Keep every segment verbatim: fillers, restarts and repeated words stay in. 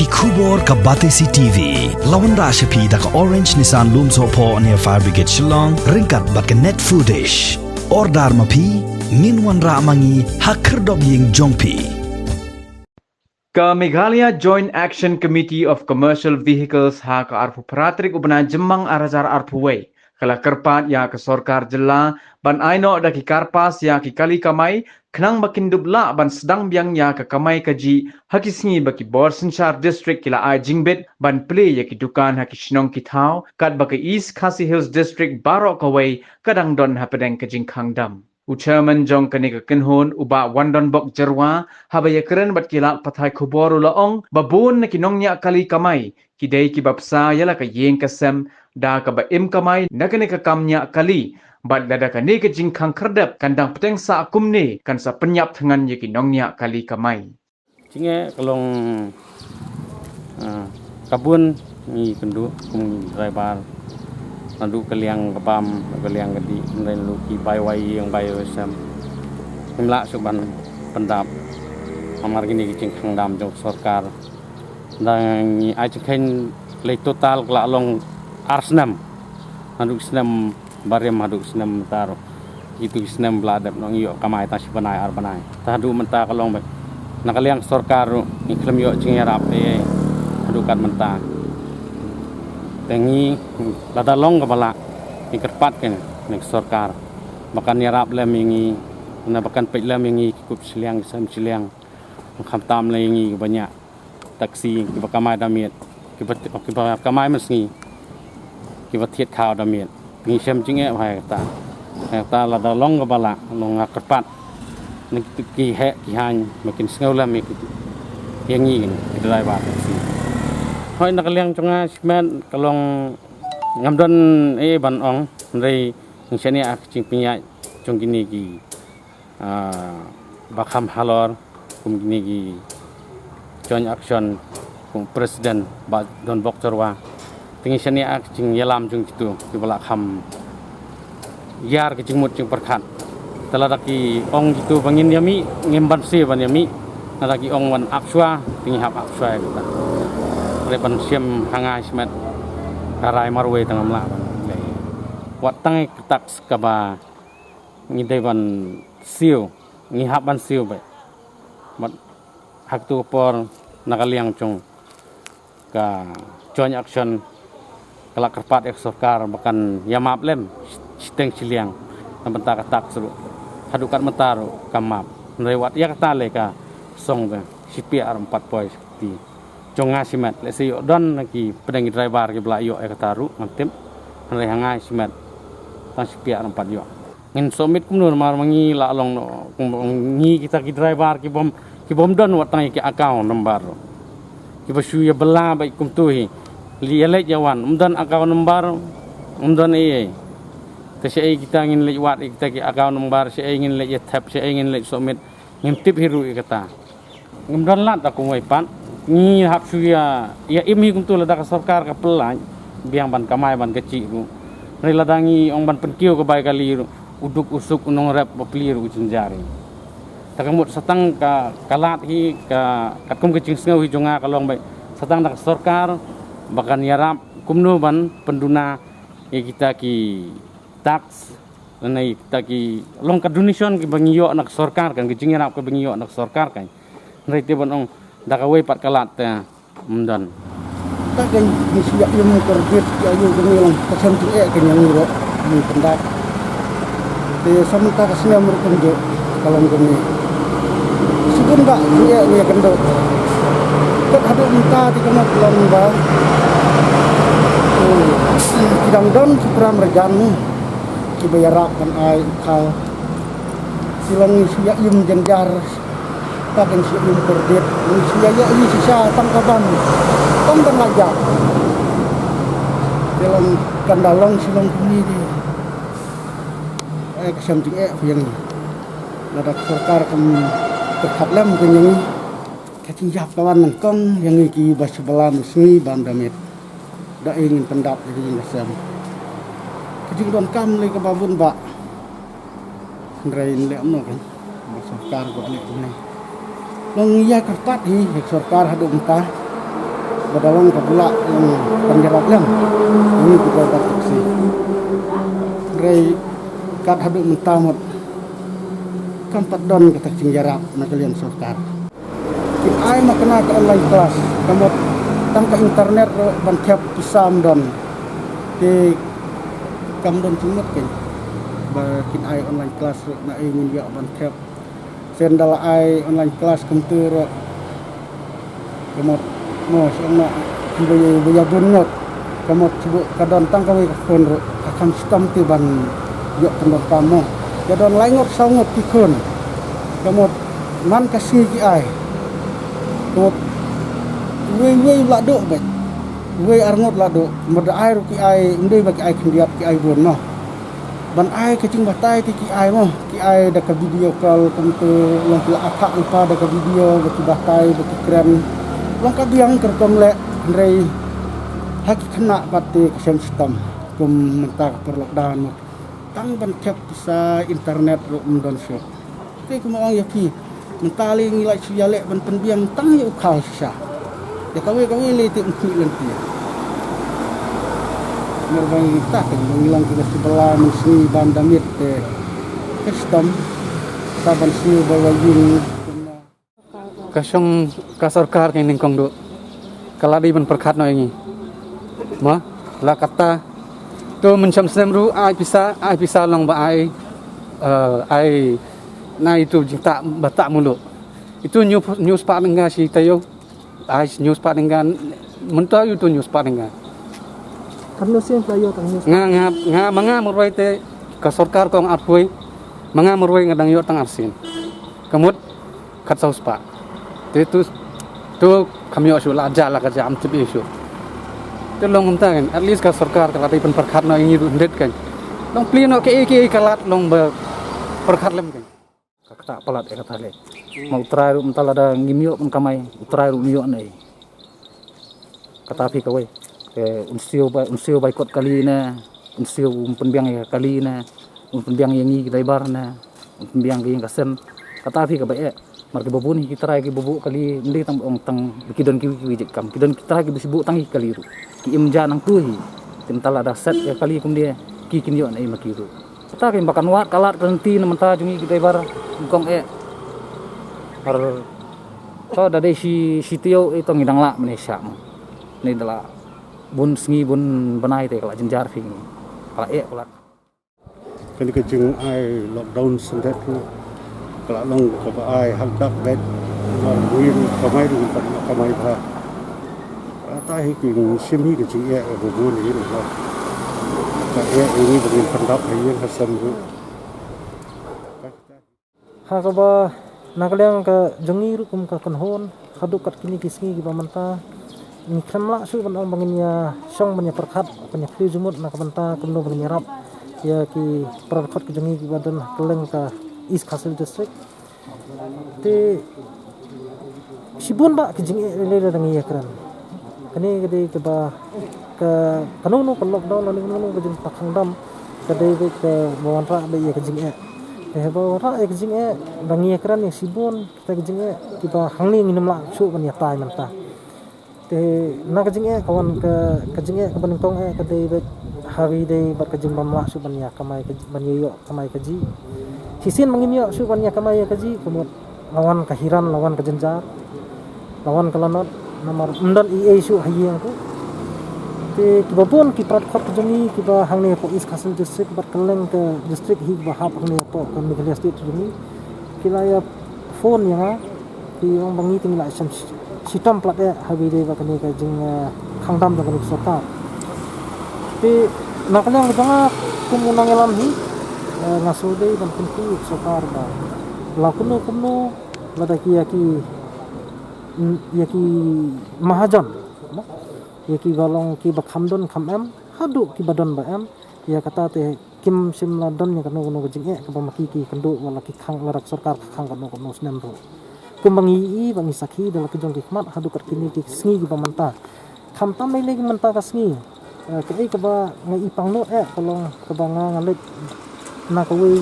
Khubor ka Batesi T V la wanrah sha phi da ka Orange Nissan Lumsohphoh near Fire Brigade Shillong ryngkat bad ka Net Foodish. Order ma phi, ngin wanrah ma ngi ha khyrdop ïing jong phi. Ka Meghalaya Joint Action Committee of Commercial Vehicles ha ka arphew phra tarik u bnai Jymmang ar hajar arphew wei ka la kyrpad ïa ka sorkar jylla ban ai noh da ki karpas ïa ki kali kamai khnang ba kin dup lah ban sdang biang ïa ka kamai kajih ha ki sngi ba ki bor synshar district ki la ai jingbit ban plie ïa ki dukan ha ki shnong ki thaw, katba ka East Khasi Hills District baroh kawei ka dang don hapdeng ka jingkhang dam. U chairman jong kane ka kynhun, u Bah Wandonbok Jyrwa, haba ïakren bad ki lad pathai khubor u la ong ba bun na ki nongñiah kali kamai ki dei kiba bsa ïa la ka ïing ka sem da kaba im kamai na kane ka kam ñiah kali, bad lada kane ka jingkhang khyrdep kan dang bteng sah kumne kan sa pynïap thngan ïa ki nongñiah kali kamai. Jingeh ka long, ah, ka bun ngi kynduh kum driver. Naduh ka liang ka bam, ka liang ka dih, hynrei naduh ki bai wai ïing bai wai sem, ngim lah shuh ban pyndap. Namar kine ki jingkhang dam jong sorkar. Da ngi ai jingkheiñ lei total ka la long ar snem. Naduh snem barim haduh snem mynta ruh. Kitu ki snem ba la dep nong ïoh kamai tang shi bnai ar bnai. Te haduh mynta ka long beit. Na ka liang sorkar ruh ngi khlem ïoh jingïarap ei ei haduh kat mynta. Te ngi lada long kaba lah ngi kyrpad kein na ka sorkar ba kan ïarap lem ïa ngi, na ba kan peit lem ïa ngi ki kup shiliang ki sem shiliang. Khamtam lei ïa ngi kiba ñiah taxi kiba kamai da miet, kiba, kiba kamai mynsngi, kiba thied khaw da miet. Ngi shem jingeh bha ïa kata. Ïa kata lada long kaba lah, long nga kyrpad na ki, ki heh ki haiñ ba kin sngew lem ïa ki, ïa ngi ki driver taxi. Hooid, na ka liang jong nga shimet ka long ngam don ei ei ban ong, hynrei ngi shaniah ka jingpynïaid jong kine ki, ah, ba kham halor kum kine ki joint action kum president Bah Donbok Jyrwa. Te ngi shaniah ka jingïalam jong kitu kiba la kham ïar ka jingmut jingpyrkhat. Te lada ki ong kitu ba ngin ïa mih, ngim banse ban ïa mih. Lada ki ong ban ap shuwa, te ngi hap ap shuwa ïa kata. Hynrei ban shem ha nga shimet ka rai marwei te ngam lah ban leh. Wat tang ïa ka tax kaba ngi dei ban siew, ngi hap ban siew beit. Bad ha katu ka por na ka liang jong ka joint action ka la kyrpad ïa ka sorkar ba kan ïa map lem shiteng shiliang na bynta ka tax ruh. Haduh kat mynta ruh kam map. Hynrei wat ïa kata lei ka song te shi piah ar ym pat poi shi kti. Jong nga shimet, lehse ïoh don na ki pdeng ki driver kiba la ïoh ïa kata ruh ngam tip. Hynrei ha nga shimet tang shi piah ar ym pat ïoh. Ngin submit kumno namar ma ngi la long noh, kum, ngi kita ki driver ki bym, ki bym don wat tang ïa ki account number. Kiba shu ïa bylla beit kumtu hi. Ïa leit ïa wan, ym don account number, ym don ei ei. Te shaei kita ngin leit wad ïa kita ki account number, shaei ngin leit ïa thep, shaei ngin leit submit. Ngim tip hi ruh ïa kata. Ngim don lad da kumwei pat. Ngi hap shu ïa, ïa im hi kumtu lada ka sorkar ka pyllait biang ban kamai ban kajih ruh. Hynrei lada ngi ong ban pynkiew ka bai kali ruh, u duk u suk u nongrep bapli ruh u jynjar hi. Te ka mut sa tang ka, ka lad hi ka, katkum ka jingsngew hi jong nga ka long beit sa tang da ka sorkar ba kan ïarap kumno ban pynduna ïa kita ki tax, lane kita ki long ka donation kiba ngi ïoh na ka sorkar kan, ka jingïarap kaba ngi ïoh na ka sorkar kan. Hynrei te ban ong da kawei pat ka lad te ym don. Ta ka ngi shu ïa im kordit ïa ïoh ka ngi long ka shem jingeh ka ngi ruh ngi pyndap. Te sa mynta ka snem ruh kumjuh ka long kumne. Shu bun ba jingeh ngi kynduh. Kat haduh mynta te ka mut long ba ki dang don ki pram rajan ni kiba ïarap ban ai u khaw. Ki long ngi shu ïa im jynjar. Ta ka ngi shu ïa im kordit, ngi shu ïa ïa i shisha tang ka bam, tang ban lait jam. Ki long kan da long shu long kumne de. Eh, ka shem jingeh phi ïa ngi. Lada ka sorkar kam pyrkhat lem ka ïa ngi, ka jingjap ka wan nyngkong ïa ngi kiba shu bylla mynsngi bam da miet. Da ei ngin pyndap ïa ka ïing ka sem. Ka jingdonkam lei kaba bun ba. Hynrei ngi leh kumno kan. Ba sorkar ka leh kumne. Long ïa kyrpad hi ïa ka sorkar haduh mynta. Ba da long ka bula long ban ïarap lem ïa ngi ki driver taxi. Hynrei kat haduh mynta mut kam pat don kata ka jingïarap na ka liang sorkar. Kin ai ma kane ka online class, ka mut tang ka internet ruh ban thep pisa ym don. Te kam don jingmut kein ba kin ai online class ruh, na ei ngin ïoh ban thep. Shen da la ai online class kumta ruh, ka mut mo shu ong noh, ki ba ïa, ba ïa bun ngut. Ka mut shu buh ka don tang kawei ka khun ruh, ka kham shitom te ban ïoh pyndonkam mo. Ïa don lai ngut saw ngut ki khun. Ka mut man ka sngi ki ai. Ka mut wei wei la duh bad wei ar ngut la duh. Mut da ai ruh ki ai, ym dei ba ki ai khyndiat, ki ai bun mo. Ban ai ka jingbatai te ki ai mo, ki ai da ka video call kumta, long ki la attack lypa da ka video, ba ki batai, ba ki kren. Long ka biang ka rukom leh, hynrei ha ki khynnah pat te ka shem shitom kum mynta ka por lockdown mo. Tang ban thep pisa internet ruh ym don shuh. Te kumba ong ïa phi, mynta lei ngi la shu ïaleh ban pynbiang tang ïa u khaw shisha. Ïa kawei kawei lei te ym khmih lynti. Namar ba ngi ta te ba ngi long kiba shu bylla mynsngi bam da miet te ka shitom. Sa ban shu ba ïa ïing. Ka shong ka sorkar ka nyngkong duh. Ka la dei ban pyrkhat noh ïa ngi. Mo, la kata. To mynshem snem ruh ai pisa, ai pisa long ba ai, eh, ai na itu jingtah ba tah mulu. Itu nyu nyu spah nengga shi taïew. Ai nyu spah nengga, mynta itu nyu spah nengga. Kan no sien taïew tang nyu. Nga nga nga ma nga marwei te ka sorkar kong arphew. Ma nga marwei nga dang ïoh tang arsien. Ka mut kat saw spah. Te tu, tu kam ïoh shuh, la ja la ka ja, ym tip ïa shuh. Te long kumta kan, at least ka sorkar ka la dei pynpyrkhat noh ïa ngi ruh hynrei kan. Long plie noh kiei kiei ka lad long ba pyrkhat lem kan. Ka kata palat ïa kata lei. Ma U Trai ruh mynta lada ngim ïoh ban kamai, U Trai ruh un ïoh nei. Kata phi kawei. Te un siew bai, un siew bai kot kali ne, un siew un pynbiang ïa kali ne, un pynbiang ïa ngi ki driver ne, un pynbiang ïa ka sen. Kata phi kaba eh. Mar kiba bun hi ki trai kiba buh kali, ym dei tang ba ong tang ba ki don kiwei kiwei jait kam. Ki don ki trai kiba shu buh tang ïa ki kali ruh. Ki im ja nangtu hi. Te mynta lada set ïa kali kumne, ki kin ïoh na ei ma ki ruh. Kata ki ba kan wad ka lad ka lynti na mynta jong ngi ki driver kong eh. Har to da dei shi, shi taïew eh to ngi dang lah mynne sha mo. Ngi da lah bun sngi bun bnai te ka la jynjar phi ngi. Ka la eh palat. Kane ka jingai lockdown syndet ruh ka la long kaba ai hak dak bad. Mar ngin kamai ruh ngin pat kamai bha. Kata hi ki shim hi ka jingeh kaba bun hi ruh. Ka eh ïa ngi ba ngin pyndap ha ïing ha sem ruh. Ha kaba na ka liang ka jong ngi ruh kum ka kynhun, haduh kat kine ki sngi kiba mynta ngi khlem lah shuh ban ong ba ngin ïa shong ban ïa pyrkhat ban ïa plie jingmut na ka bynta kumno ba ngin ïarap ïa ki para dkhot ki jong ngi kiba don ha kylleng ka East Khasi Hills District. Te shibun bah ki jingeh lei lei lada ngi ïakren. Kane ka dei kaba ka kano kano ka lockdown lane kano kano ka jingtah khang dam ka dei beit kaba wanrah beit ïa ka jingeh. Te haba wanrah ïa ka jingeh ba ngi ïakren ïa shibun kita ki jingeh kiba hangne ngim lah shuh ban ïatai mynta. Te na ka jingeh ka wan ka, ka jingeh kaba nyngkong eh ka dei beit ha kaba ïadei bad ka jingbym lah shuh ban ïa kamai ka, ban ïa ïoh kamai kajih. Shisien ba ngim ïoh shuh ban ïa kamai ïa kajih ka mut la wan ka hiran, la wan ka jynjar, la wan ka lanot, namar ym don ei ei shuh ha ïing ruh. Te kiba bun ki para dkhot ki jong ngi kiba hangne hapoh East Khasi Hills District bad kylleng ka district hi kiba hap hangne hapoh ka Meghalaya State jong ngi ki la ïa phone ïa nga. Ki ong ba ngi te ngi la shem shi-, shitom palat eh ha kaba ïadei bad kane ka jing, eh, khang dam jong kane ka sorkar. Te na ka liang ka jong nga kum u nongïalam hi, eh, nga shu dei ban kyntu ïa ka sorkar ba la kumno kumno lada ki ïa ki, mm, ïa ki mahajon, ïa kiba long kiba kham don kham em haduh kiba don ba em, ïa kata te kim shym la don ïa kano kano ka jingeh kaba ma ki ki kynduh wat la ki khang, lada ka sorkar ka khang kano kano snem ruh. Kumba ngi ïohi ba ngi sakhi da la ki jong ki khmat haduh kat kine ki sngi kiba mynta. Khamtam lei lei ki mynta ka sngi, eh, kaei kaba nga i pangnud eh ka long kaba nga nga leit na kawei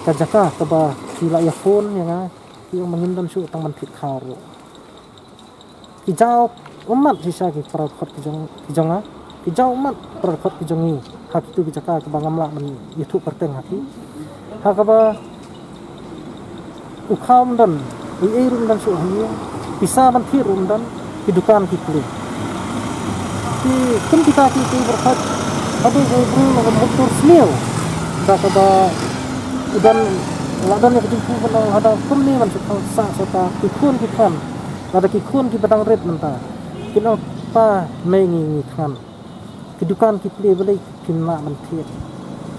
ka jaka kaba ki la ïa phone ïa nga, ki ong ba ngim don shuh tang ban thied khaw ruh. Ki jaw Ummat shisha ki para dkhot ki jong, ki jong nga. Ki jaw ummat para dkhot ki jong ngi ha kitu ki jaka kiba ngam lah ban ïathuh kyrteng ha ki. Ha kaba u khaw um don, ei ei ruh um don shuh ha ïing, pisa ban thied ruh um don, ki dukan ki plie. Ki kum kita ki, ki para dkhot, haduh ba u briew la mutdur sniew da kaba u don, la don ïa ka jingpynlong hada kumne ban shu khang sah sota ki khun ki khan. Lada ki khun kiba dang rit mynta kin ong, pa, mei, ngi, ngi thngan. Ki dukan ki plie, balei kim lah ban thied?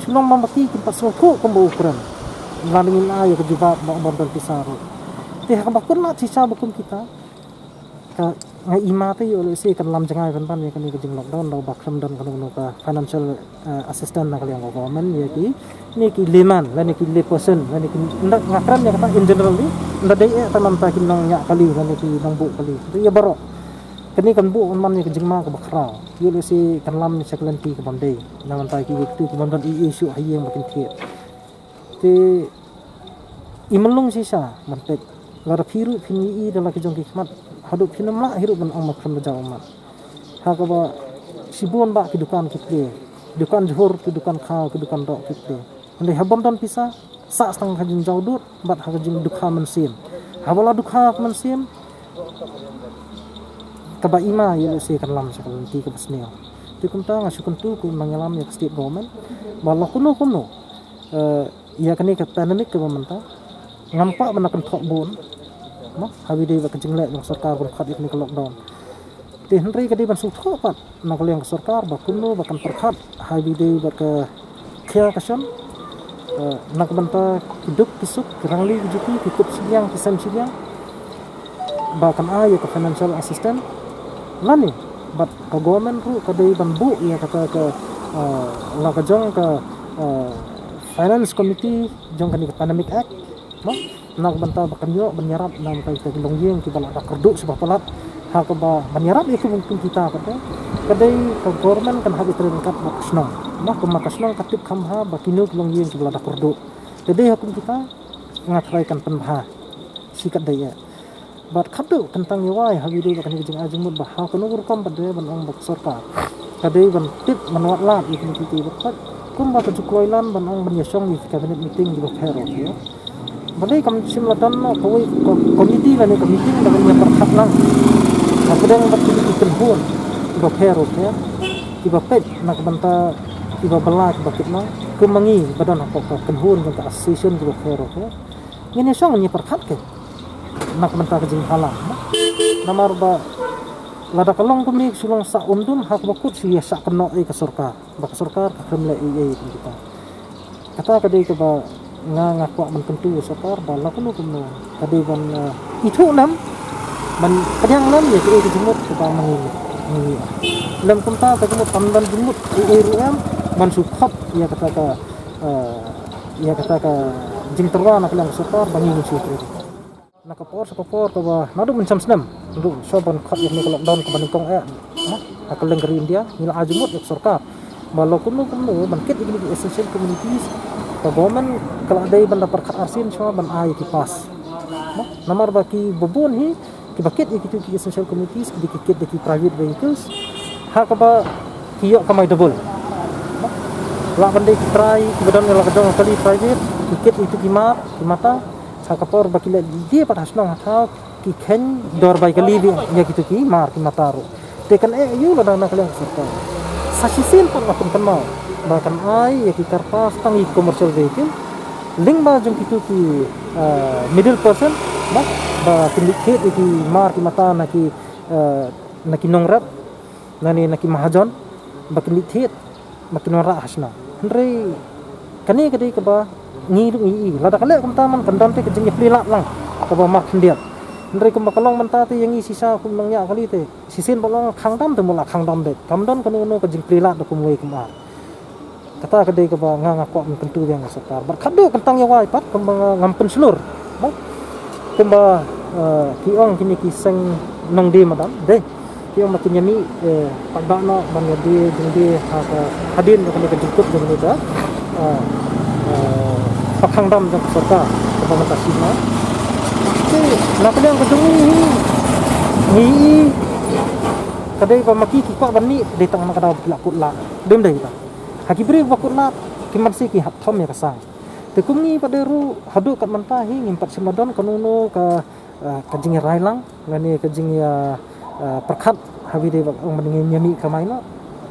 Shu long ba ma ki kim pat sngewthuh kumba u kren. Lada ngin ai ïa ka jubab ba ym don pisa ruh. Te ha kaba kut lad shisha ba kum kita, ka, nga i ma te ïoh lehse kan lam jngai ban ban ïa kane ka jing lockdown, da ba khlem don kano kano ka financial eh, assistant na ka liang ka government, ïa kine ki layman lane ki layperson lane ki, ynda nga kren ïa kata in general, ynda dei eh ta namta ki nongñiah kali lane ki nongbuh kali, ïa baroh. Kane kan buh man ïa ka jingma kaba khraw, ïoh lehse kan lam sha ka lynti kaba ym dei. Na ka bynta ki, ïa kitu ki bym don ei ei shuh ha ïing ba kin thied. Te i mlung shisha ban peit, lada phi ruh phin ïohi da la ki jong ki khmat, haduh phin ym lah hi ruh ban ong ba khlem da jaw ummat. Ha kaba shibun bah ki dukan ki plie, dukan jhur, ki dukan khaw, ki dukan doh ki plie. Hynrei ha bym don pisa, sah tang ha ka jingjaw dud bad ha ka jingdukha mynsiem. Haba la dukha mynsiem, kaba i ma ïoh lehse kan lam sha ka lynti kaba sniew. Te kumta nga shu kyntu, kumba nga ïalam ïa ka state government, ba la kumno kumno, eh, ïa kane ka pandemic kaba mynta, ngam kwah ban da kynthoh bun, mo, ha ba ïadei bad ka jingleh jong ka sorkar ban pynkhot ïa kane ka lockdown. Te hynrei ka dei ban sngewthuh pat na ka liang ka sorkar ba kumno ba kan pyrkhat ha ba ïadei bad ka khia ka shon, eh, na ka bynta ki duk ki suk, ki rangli ki juti, ki kup shiliang, ki sem shiliang, ba kan ai ïa ka financial assistance. Lane bad ka government ruh ka dei ban buh ïa kata ka, eh, la ka jong ka, eh, finance committee jong kane ka Pandemic Act, mo, na ka bynta ba kan ïoh ban ïarap na ka bynta ki longïing kiba la da kyrduh sha ba palat. Ha kaba ban ïarap ïa ki bun kum kita, kata ka dei ka government kan hap ïatrei ryngkat bad ka shnong, mo, kumba ka shnong ka tip kham bha ba kino ki longïing kiba la da kyrduh. Te dei ha kum kita nga tharai kan pynbha shi katdei eh. Bad khatduh kyntang ïa wai ha ba ïadei bad kane ka jingai jingmut ba ha kano ka rukom pat de ban ong ba ka sorkar ka dei ban tip ban wad lad ïa kine ki, ki ba khat kumba ka ju kloi lan ban ong ban ïashong ïa ki cabinet meeting kiba pher ruh, ïa. Balei kam shym la don noh kawei ka committee lane ka meeting ba kan ïa pyrkhat lang hapdeng bad kine ki kynhun kiba pher ruh, ïa, kiba peit na ka bynta kiba bylla kiba kit noh, kum ma ngi ba don hapoh ka kynhun jong ka association kiba pher ruh, ïa. Ngin ïa shong ngin ïa pyrkhat ki na ka bynta ka jingïalang, mo. Namar ba lada ka long kumne ka shu long sah umdum, ha kaba kut shu ïa shah kynnoh ïa ka sorkar ba ka sorkar ka khlem leh ei ei ïa kita. Kata ka dei kaba nga, nga kwah ban kyntu ïa ka sorkar ba la kumno kumno ka dei ban, eh, ithuh lem, ban pdiang lem ïa kaei ka jingmut kaba ma ngi, ma ngi. Lem kumta ka jingmut kam don jingmut ei ei ruh em ban shu khot ïa kata ka, eh, ïa kata ka jingtyrwa na ka liang ka sorkar ba ngi ngin shu trei. Na ka por sha ka por kaba naduh mynshem snem ruh shuwa ban khot ïa kane ka lockdown kaba nyngkong eh, ha, ha kylleng ka ri India, ngi la ai jingmut ïa ka sorkar ba la kumno kumno ban kit ïa kine ki essential commodities, ka government ka la dei ban da pyrkhat arsien shuwa ban ai ïa ki pass. Mo, namar ba kiba bun hi kiba kit ïa kitu ki essential commodities ki dei ki kit da ki private vehicles, ha kaba ki ïoh kamai double. Mo, lah ban dei ki trai kiba don ïa la ka jong ka kali private, ki kit ïa kitu ki mar ki mata, ha ka por ba ki leit die pat ha shnong ha thaw, ki kheiñ dor bai kali ïa kitu ki mar ki mata ruh. Te kan eh aïu lada na ka liang ka sorkar sa shisien pat nga pynkynmaw ba kan ai ïa ki car pass tang ïa ki commercial vehicle, lyngba jong kitu ki, eh, middle person, ba, ba kin leit thied ïa ki mar ki mata na ki, eh, na ki nongrep, na ne na ki mahajon, ba kin leit thied, ba kin wanrah ha shnong. Hynrei kane ka dei kaba ngi ruh ngi i, lada ka leh kumta man kan don te ka jingïaplie lad lang kaba mar khyndiat. Hynrei kumba ka long mynta te ïa ngi shisha kum nongñiah kali te shisien ba long khang dam te mut la khang dam beit, kam don kano kano ka jingplie lad da kumwei kum ar. Kata ka dei kaba nga, nga kwah ban kyntu ïa ka sorkar. Bad khatduh kyntang ïa wai pat kumba nga, ngam pynshlur, ba kumba, eh, ki ong kine ki seng nongdie madan, dei ki ong ba kin ïa mih, eh, paidbah noh ban ïa die jingdie ha ka hadien kane ka jingkut jong kane ka, eh, eh, pakhang dam jong ka sorkar kaba mynta shi ma. Te na ka liang ka jong ngi hi, ngi i Dei ba ma ki ki kwah ban mih, dei tang na ka daw ba ki la kut lad. Dem dei ba ha ki briew ba kut lad, ki man shi ki hap thom ïa ka sang. Te kum ngi pat de ruh haduh kat mynta hi ngim pat shym la don kano kano ka, ah, ka jingïarai lang lane ka jingïa, ah, pyrkhat ha wi dei ba ong ban ngin ïa mih kamai noh.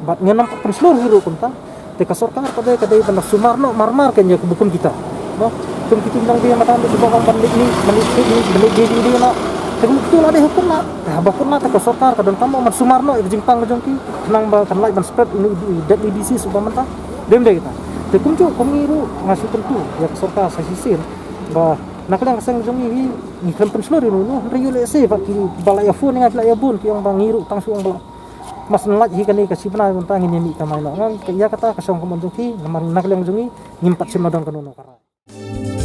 Bad ngin ym pat pynshlur hi ruh kumta. Te ka sorkar pat de ka dei ban sumar noh marmar kein ïa kiba kum kita. Mo, kum kito ki nongdie matan dei kiba ong ban leit mih, ban leit mih, ban leit mih noh. Te kum kito la dei ha kut lad. Te haba kut lad te ka sorkar ka donkam ban sumar noh ïa ka jingpang ka jong ki, khnang ba kan lait ban spread ïa une u deadly disease uba mynta. Dem dei kita. Te kumjuh kum ngi ruh nga shu kyntu ïa ka sorkar sa shisien ba na ka liang ka seng jong ngi hi ngi khlem pynshlur ïa uno uno, hynrei ïoh lehse ba kiba la ïa phone ïa nga ki la ïa bun, ki ong ba ngi ruh tang shu ong ba la, mas nang lait hi kane ka shi bnai mynta ngin ïa mih kamai noh. Nga ong ïa kata ka shong ka mon jong phi, namar na ka liang jong ngi ngim pat shym la don kano kano ka rai.